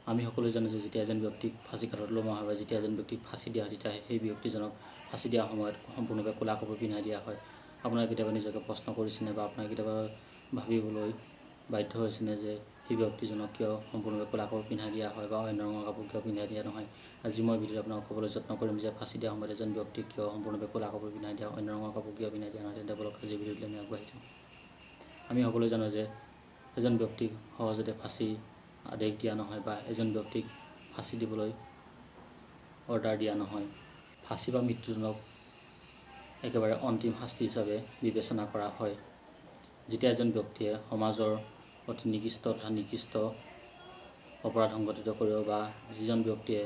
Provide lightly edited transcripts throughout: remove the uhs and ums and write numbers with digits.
আমি সকলোৱে জানো যে যেতিয়া এজন ব্যক্তিক ফাঁচী কাঠত ওলোমোৱা হয় বা যেতিয়া এজন ব্যক্তিক ফাঁচি দিয়া হয়, তেতিয়া সেই ব্যক্তিজনক ফাঁচি দিয়া সময়ত সম্পূৰ্ণৰূপে ক'লা কাপোৰ পিন্ধাই দিয়া হয়। আপোনালোকে কেতিয়াবা নিজকে প্ৰশ্ন কৰিছেনে বা আপোনালোকে কেতিয়াবা ভাবিবলৈ বাধ্য হৈছেনে যে সেই ব্যক্তিজনক কিয় সম্পূৰ্ণৰূপে ক'লা কাপোৰ পিন্ধাই দিয়া হয় বা অন্য ৰঙৰ কাপোৰ কিয় পিন্ধাই দিয়া নহয়? আজি মই ভিডিঅ'ত আপোনাক ক'বলৈ যত্ন কৰিম যে ফাঁচি দিয়া সময়ত এজন ব্যক্তিক কিয় সম্পূৰ্ণৰূপে ক'লা কাপোৰ পিন্ধাই দিয়া হয়, অন্য ৰঙৰ কাপোৰ কিয় পিন্ধাই দিয়া নহয়। তেন্তে বলক আজি ভিডিঅ'টোলৈ আমি আগবাঢ়ি যাওঁ। আমি সকলোৱে জানো যে এজন ব্যক্তিক সহজতে ফাঁচি আদেশ দিয়া নহয় বা এজন ব্যক্তিক ফাঁচি দিবলৈ অৰ্ডাৰ দিয়া নহয়। ফাঁচি বা মৃত্যুদণ্ডক একেবাৰে অন্তিম শাস্তি হিচাপে বিবেচনা কৰা হয়। যেতিয়া এজন ব্যক্তিয়ে সমাজৰ অতি নিকৃষ্ট তথা নিকৃষ্ট অপৰাধ সংঘটিত কৰিব বা যিজন ব্যক্তিয়ে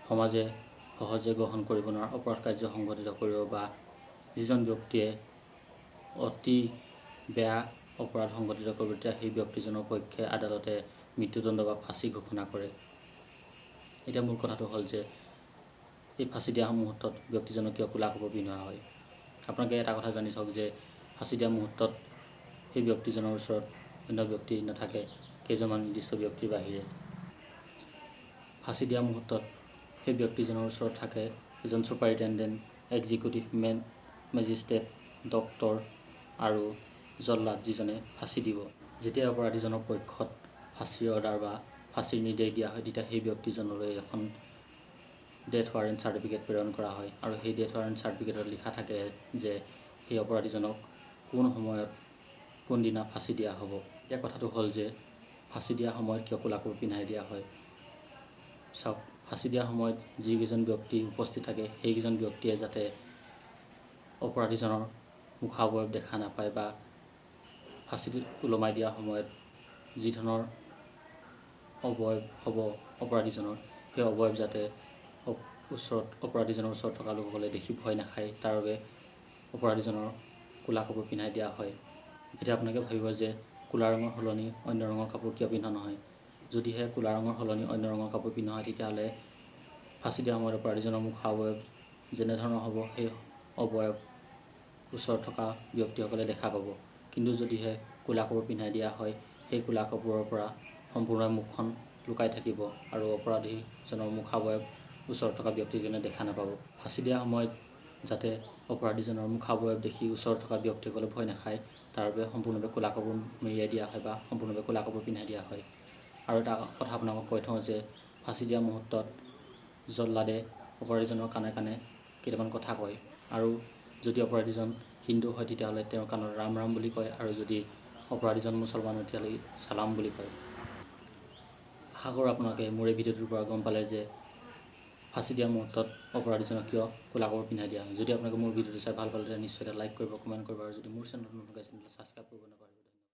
সমাজে সহজে গ্ৰহণ কৰিব নোৱাৰা অপৰাধ কাৰ্য সংঘটিত কৰিব বা যিজন ব্যক্তিয়ে অতি বেয়া অপৰাধ সংঘটিত কৰিব, তেতিয়া সেই ব্যক্তিজনৰ পক্ষে আদালতে মৃত্যুদণ্ড বা ফাঁচি ঘোষণা কৰে। এতিয়া মূল কথাটো হ'ল যে এই ফাঁচি দিয়া মুহূৰ্তত ব্যক্তিজনক কিয় ক'লা কাপোৰ পিন্ধোৱা হয়? আপোনালোকে এটা কথা জানি থওক যে ফাঁচি দিয়া মুহূৰ্তত সেই ব্যক্তিজনৰ ওচৰত অন্য ব্যক্তি নাথাকে, কেইজনমান নিৰ্দিষ্ট ব্যক্তিৰ বাহিৰে। ফাঁচি দিয়া মুহূৰ্তত সেই ব্যক্তিজনৰ ওচৰত থাকে এজন ছুপাৰিণ্টেণ্ডেণ্ট, এক্সিকিউটিভ মেজিষ্ট্ৰেট, ডক্তৰ আৰু জল্লাদ, যিজনে ফাঁচি দিব। যেতিয়া অপৰাধীজনৰ পক্ষত ফাঁচিৰ অৰ্ডাৰ বা ফাঁচিৰ নিৰ্দেশ দিয়া হয়, তেতিয়া সেই ব্যক্তিজনলৈ এখন ডেথ ৱাৰেণ্ট চাৰ্টিফিকেট প্ৰেৰণ কৰা হয় আৰু সেই ডেথ ৱাৰেণ্ট চাৰ্টিফিকেটত লিখা থাকে যে সেই অপৰাধীজনক কোন সময়ত কোনদিনা ফাঁচি দিয়া হ'ব। এতিয়া কথাটো হ'ল যে ফাঁচি দিয়া সময়ত কিয় ক'লা কাপোৰ পিন্ধাই দিয়া হয়? চাওক, ফাঁচি দিয়া সময়ত যিকেইজন ব্যক্তি উপস্থিত থাকে, সেইকেইজন ব্যক্তিয়ে যাতে অপৰাধীজনৰ মুখাৱয়ব দেখা নাপায় বা ফাঁচিত ওলমাই দিয়া সময়ত যি ধৰণৰ অৱয়ব হ'ব অপৰাধীজনৰ, সেই অৱয়ব যাতে ওচৰত অপৰাধীজনৰ ওচৰত থকা লোকসকলে দেখি ভয় নাখায়, তাৰ বাবে অপৰাধীজনৰ ক'লা কাপোৰ পিন্ধাই দিয়া হয়। এতিয়া আপোনালোকে ভাবিব যে ক'লা ৰঙৰ সলনি অন্য ৰঙৰ কাপোৰ কিয় পিন্ধা নহয়? যদিহে ক'লা ৰঙৰ সলনি অন্য ৰঙৰ কাপোৰ পিন্ধা হয়, তেতিয়াহ'লে ফাঁচি দিয়া সময়ত অপৰাধীজনৰ মুখাৱয়ব যেনেধৰণৰ হ'ব, সেই অৱয়ব ওচৰত থকা ব্যক্তিসকলে দেখা পাব। কিন্তু যদিহে ক'লা কাপোৰ পিন্ধাই দিয়া হয়, সেই ক'লা কাপোৰৰ পৰা সম্পূৰ্ণ মুখখন লুকাই থাকিব আৰু অপৰাধীজনৰ মুখাৱয়ব ওচৰত থকা ব্যক্তিজনে দেখা নাপাব। ফাঁচি দিয়া সময়ত যাতে অপৰাধীজনৰ মুখাৱয়ব দেখি ওচৰত থকা ব্যক্তিসকলে ভয় নাখায়, তাৰ বাবে সম্পূৰ্ণৰূপে ক'লা কাপোৰ মেৰিয়াই দিয়া হয় বা সম্পূৰ্ণৰূপে ক'লা কাপোৰ পিন্ধাই দিয়া হয়। আৰু এটা কথা আপোনালোকক কৈ থওঁ যে ফাঁচি দিয়া মুহূৰ্তত জল্লাদে অপৰাধীজনৰ কাণে কাণে কেইটামান কথা কয় আৰু যদি অপৰাধীজন হিন্দু হয়, তেতিয়াহ'লে তেওঁৰ কাণত ৰাম ৰাম বুলি কয় আৰু যদি অপৰাধীজন মুছলমান হয়, তেতিয়াহ'লে চালাম বুলি কয়। আশা কৰোঁ আপোনালোকে মোৰ এই ভিডিঅ'টোৰ পৰা গম পালে যে ফাঁচি দিয়া মুহূৰ্তত অপৰাধীজনক কিয় ক'লা কাপোৰ পিন্ধাই দিয়া হয়। যদি আপোনালোকে মোৰ ভিডিঅ'টো চাই ভাল পালে, তেতিয়া নিশ্চয় এটা লাইক কৰিব, কমেণ্ট কৰিব আৰু যদি মোৰ চেনেলটো নতুনকৈ আছে, তেনেহ'লে ছাবস্ক্ৰাইব কৰিব নাপাহৰিব।